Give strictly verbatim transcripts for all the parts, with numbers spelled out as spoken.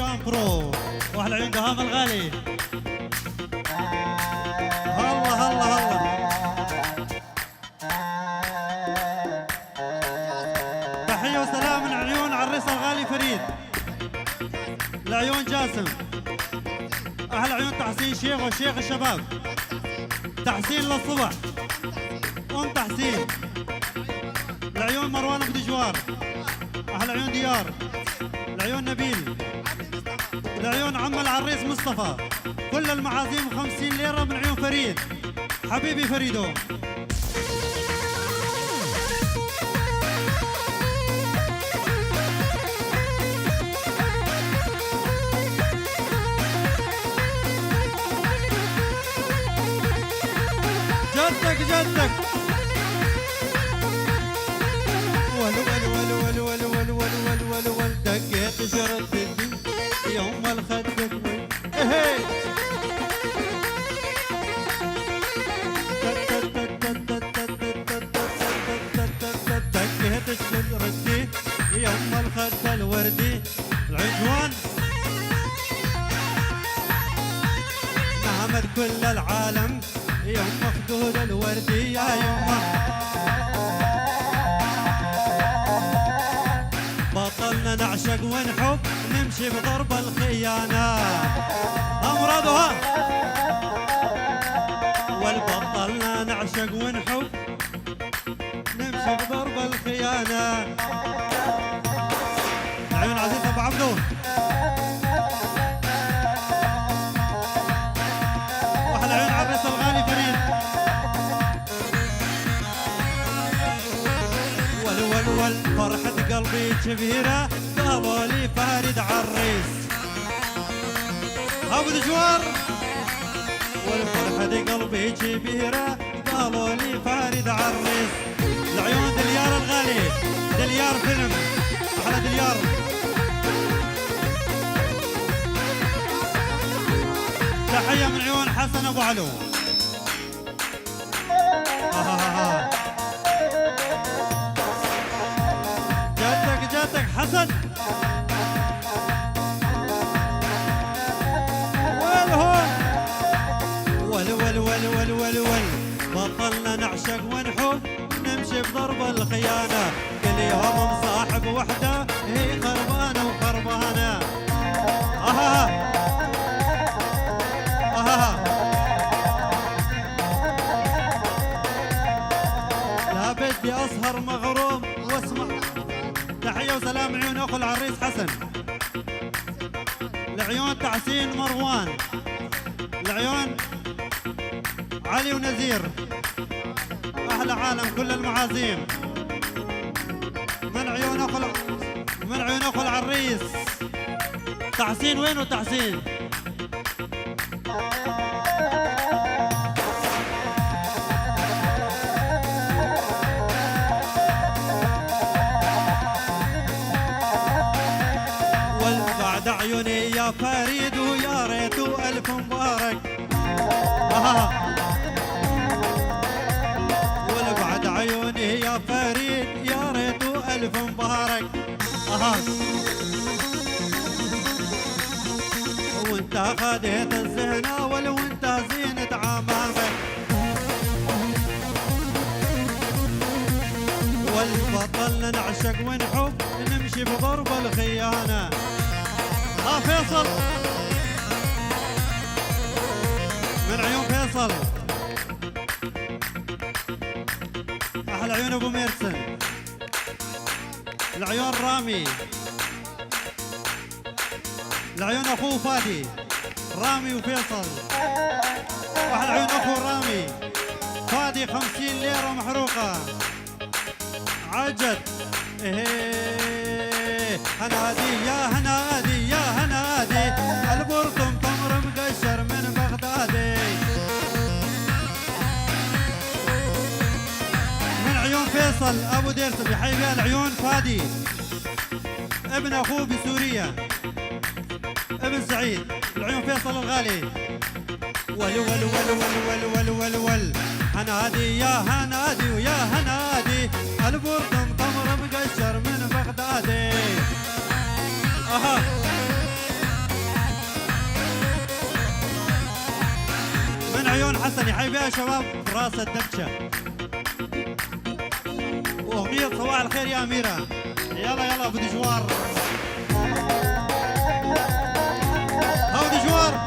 برو. واحلى عيون دهام الغالي. هلا، هلا، هلا. تحية وسلام من عيون عريس الغالي فريد. لعيون جاسم. احلى عيون تحسين شيخ وشيخ الشباب. تحسين للصبح. ام تحسين. لعيون مروان ابو دجوار. احلى عيون ديار. لعيون نبيل. لعيون عم العريس مصطفى. كل المعازيم خمسين ليرة من عيون فريد. حبيبي فريدو. جدك، جدك. ول، ول، ول، دقيت شرط الدين. يوم الخدك. إيه. دقيت شرط الدين. يوم الخد الوردي. العنوان. نعمة كل العالم. يما خدود الوردي يا يما. بطلنا نعشق ونحب، نمشي بضرب الخيانة. أمرضها. والبطلنا نعشق ونحب، نمشي بضرب الخيانة. عيون عزيز أبو عبدو. وأحلى عيون عريس الغالي فريد. ول، ول، ول، فرحة قلبي كبيرة، قالوا لي فارد عريس. أبو دجوار. والفرحة دي قلبي كبيرة، قالوا لي فارد عريس. العيون دليار الغالي، دليار فيلم، أحلى دليار. تحية من عيون حسن أبو علو. آه. جاتك، جاتك حسن. ويلهم. ول، ول، ول، ول، ول، ول. بطلنا نعشق ونحب، نمشي بضرب الخيانة. كل يوم مصاحب وحدة، هي خربانة وخربانة. آها. آها. لا بدي أسهر مغروم واسمع. تحية وسلام عيون أخو العريس حسن. العيون تحسين مروان. العيون علي ونزير. أحلى عالم كل المعازيم. من عيون أخو الع-، من عيون أخو العريس. تحسين وينو تحسين؟ والبعد عيوني يا فريد، ويا ريت ألف مبارك. آه. والبعد عيوني يا فريد، يا ريت ألف مبارك. آه. وانت خديت الزينة ولو انت زينة عمامك. والبطل نعشق ونحب، نمشي بضرب الخيانة. ها فيصل. من عيون فيصل. أحلى عيون أبو ميرسن. العيون رامي. العيون أخوه فادي. رامي وفيصل. واحد عيون أخوه رامي. فادي خمسين ليرة محروقة. عجب. إيه. هنادي يا هنادي يا هنادي، البرطم تمر مقشر من بغدادي. من عيون فيصل أبو ديرسم يحيي بها العيون فادي، ابن أخوه بسوريا، ابن سعيد، العيون فيصل الغالي. ول، ول، ول، ول، ول، ول، ول. هنادي يا هنادي ويا هنادي، البرطم تمر مقشر من بغدادي. أها. حسن يحيي بيها شباب راسه الدبشه. واغنية صباح الخير يا اميره. يلا يلا ابو دجوار. هاو دجوار.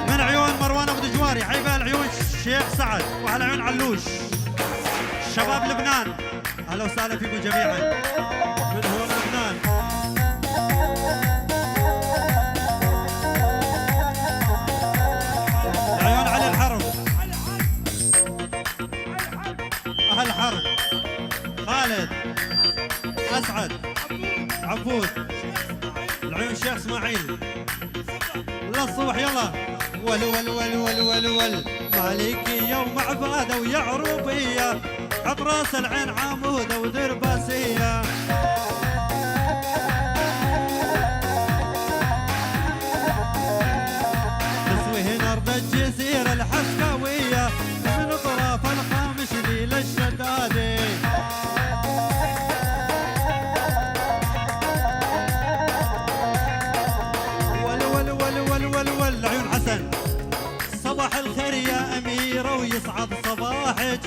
من عيون مروان ابو دجوار يحيي بيها العيون. شيخ سعد واحلى عيون علوش. شباب لبنان. اهلا وسهلا فيكم جميعا. من هون لبنان. عيون علي الحرب. اهل الحرب. خالد. اسعد. عبود. العيون شيخ اسماعيل. للصبح يلا. ول، ول، ول، ول، ول، ول. مالكية ومعبادة ويعروبية. عطراس العين عمودة ودرباسية. تسوي هنا أرض الجزيرة الحسكاوية. من طرف الخامس ليل الشدادي. ول، ول، ول، ول، ول، ول، عيون حسن. صباح الخير يا أميرة ويسعد صباحك.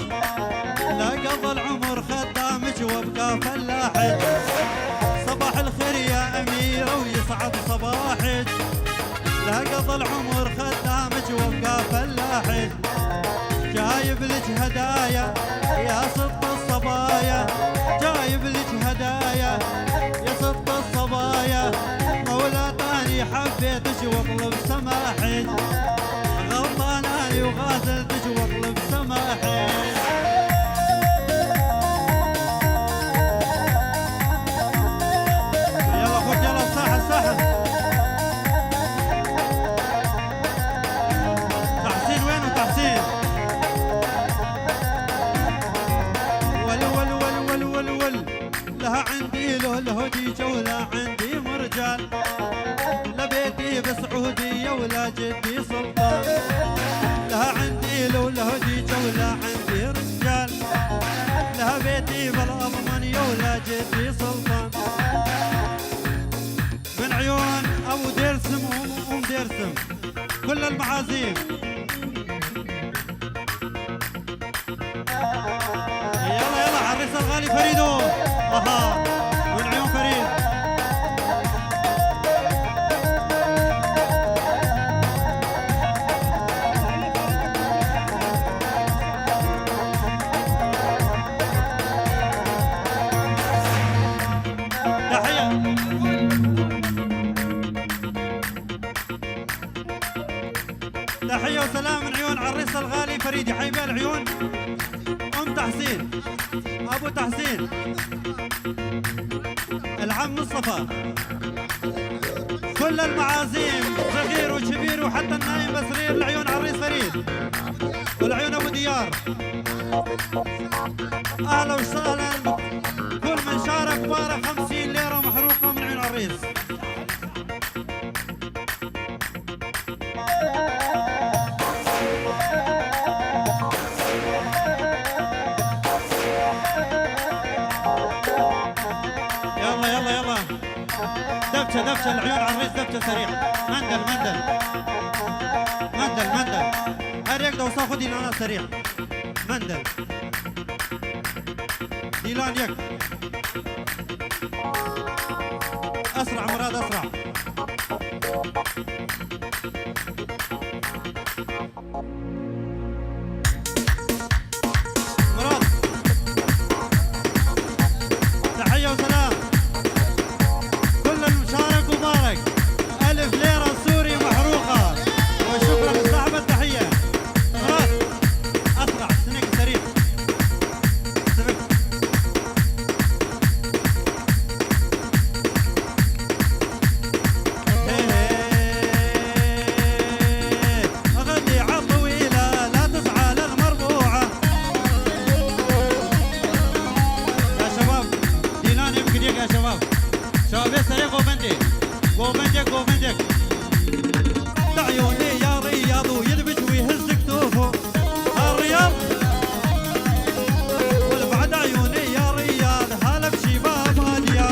لا قضى العمر خدامك وابقى فلاحك. صباح الخير يا أميرة ويسعد صباحك. لا قضى العمر خدامك وابقى فلاحك. جايب لك هدايا يا ست الصبايا، جايب لك هدايا يا ست الصبايا. مولا تاني حبيتك واطلب سماحك، غلطان اني وغازلتك واطلب سماحك. يلا اخوك، يلا الساحة، الساحة. تحسين، وينو تحسين؟ ول، ول، ول، ول، ول، ول. لا عندي له الهديجة ولا عندي مرجان. لا بيتي بسعودية ولا جدي سلطان. لا عندي له الهديجة ولا عندي رجال. لا بيتي بالألمانية ولا جدي سلطان. من عيون ابو ديرسم وام، أم ديرسم، كل المعازيم. يلا، يلا، عريس الغالي فريدو. اها، من عيون فريد. تحية. تحية وسلام من عيون عريس الغالي فريد، يحيي بيه العيون. أم تحسين، أبو تحسين، العم مصطفى، كل المعازيم، صغير وكبير وحتى النايم بسرير، العيون عريس فريد، والعيون أبو ديار. أهلا وسهلا، كل من شارك بارك خمسين ليرة محروقة من عيون عريس. يلا، يلا، يلا. دبشة، دبشة، العيون على الريس، دبشة سريع. مندل، مندل. مندل، مندل. هل يقدر وصاخد ديلان سريع؟ مندل. ديلان يك. اسرع مراد، اسرع. مراد، تحية وسلام. كل المشارك مبارك. ألف ليرة سوري محروقة. وشكرا لصاحب التحية. مراد، أسرع، سنك سريع. سبق. هيه، غني عالطويلة، لا تزعل المربوعة. يا شباب، ديلان يمكن يك يا شباب. شباب، هسه يا جوفندي. جوفندي، جوفندي. عيوني يا رياض، ويدبج ويهز كتوفه. الرياض. والبعد عيوني يا رياض، هلا بشباب اليا.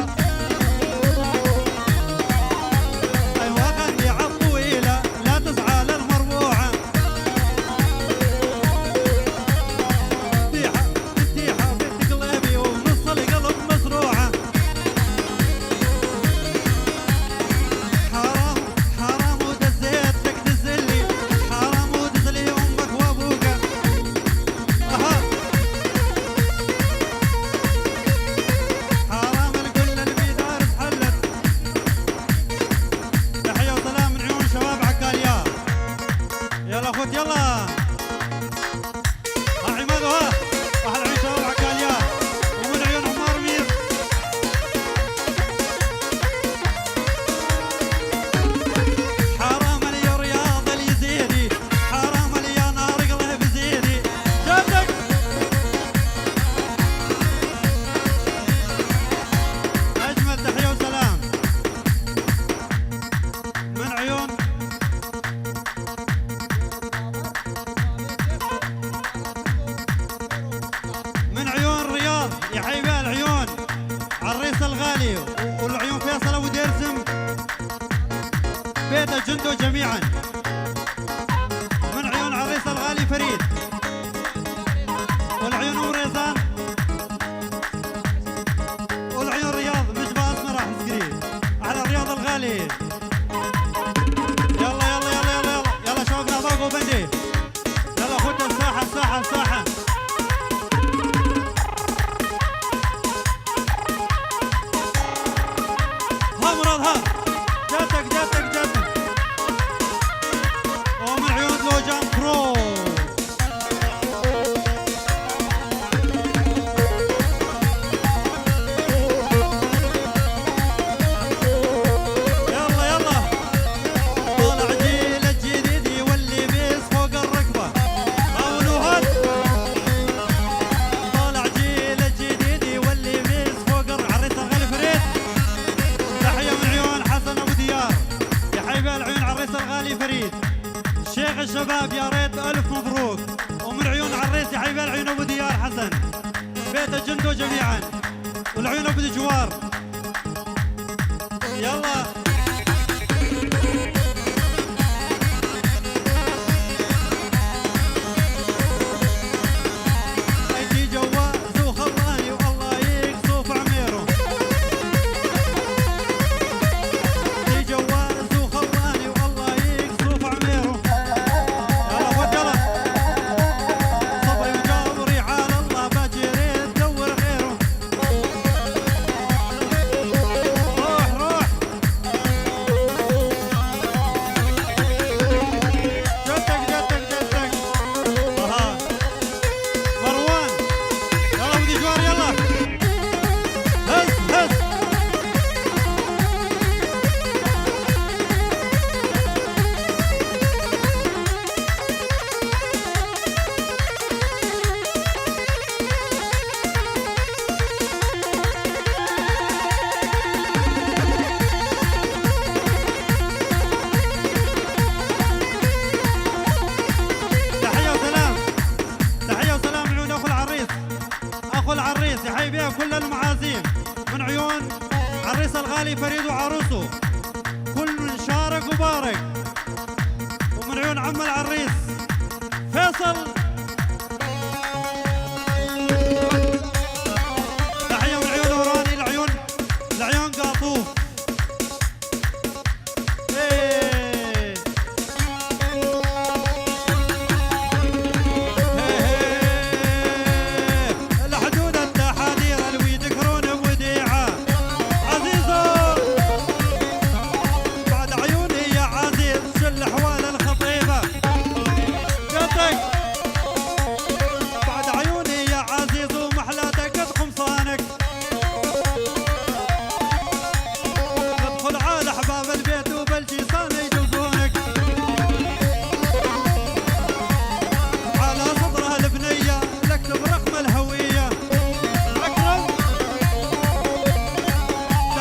والعيون فيصل أبو ديرزم، بيت الجندو جميعًا. من عيون عريس الغالي فريد، والعيون أم ريزان، والعيون رياض، مش باص ما راح نسكري على رياض الغالي. يلا، يلا، يلا، يلا، يلا، يلا، شوقنا باقو بندي. يلا، خد الساحة، الساحة، الساحة. ها مراد، ها. جاتك، جاتك، جاتك. ومن عيون لوجان برو. يلا، يلا. طالع جيل الجديد يولي بيس فوق الركبة. هاو نهاد. طالع جيل الجديد يولي بيس فوق الر-، عريس الغالي فريد. تحية من عيون حسن أبو ديار. يا حبيبي العيون عريس الغالي فريد. شيخ الشباب، يا ريت ألف مبروك. ومن عيون عريس، يا حبيبي العيون أبو ديار حسن. بيت الجندو جميعًا. والعيون أبو دجوار. يلا. ايدي جواز وخواني والله يقصف عميرو. ايدي جواز وخواني والله يقصف عميرو. يلا ود يلا. صبري وجابري على الله باجر تدور غيرو. روح، روح. جتك، جتك، جتك. أها. مروان. يلا ودي جوار، يلا. هز، هز. تحية وسلام. تحية وسلام عيون أخو العريس. أخو العريس يحيي بيها كل المعازيم. من عيون عريس الغالي فريد وعروسه. كل من شارك وبارك. ومن عيون عم العريس فيصل. تحية من عيون أوراني، العيون، العيون قاطوف. إيه. إيه، إيه. الحدود التحادير الوي يذكرون وديعة. عزيزو. بعد عيوني يا عزيز، شو الأحوال الخطيبة؟ قلتك. بعد عيوني يا عزيز، ومحلاتك قد قمصانك. ندخل على حباب البيت وبالجيسان يجوزونك. على صدرها البنية نكتب رقم الهوية. أكرم.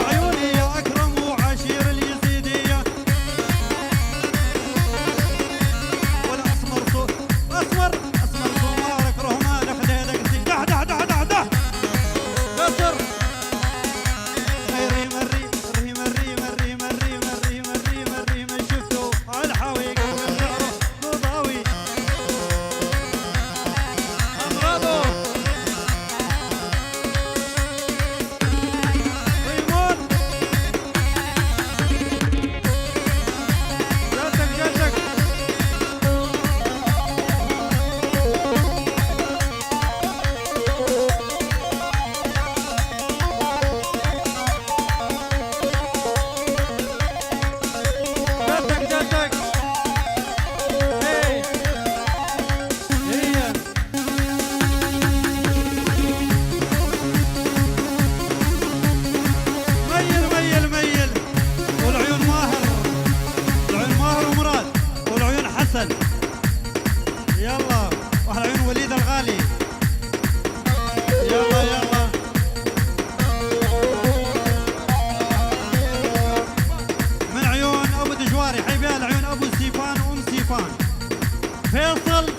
عيوني يا أكرم وعشير اليزيدية. والأسمر صو-، أسمر، أسمر صومالك رهمالك ليلك زي ده، ده، ده، ده، ده. قصر. ريم الريم، ريم الريم، ريم الريم، ريم الريم، ريم الريم، شفتو على الحويقة من شعره. بوضاوي. أمرادو. ريمون. جاتك، جاتك. جاتك، جاتك. إيه. هي. ميل، ميل، ميل. والعيون ماهر. العيون ماهر ومراد. والعيون حسن. يلا. واحد عيون وليد الغالي. يلا، يلا. من عيون أبو دجواري، حي بيها العيون أبو سيفان وأم سيفان. فيصل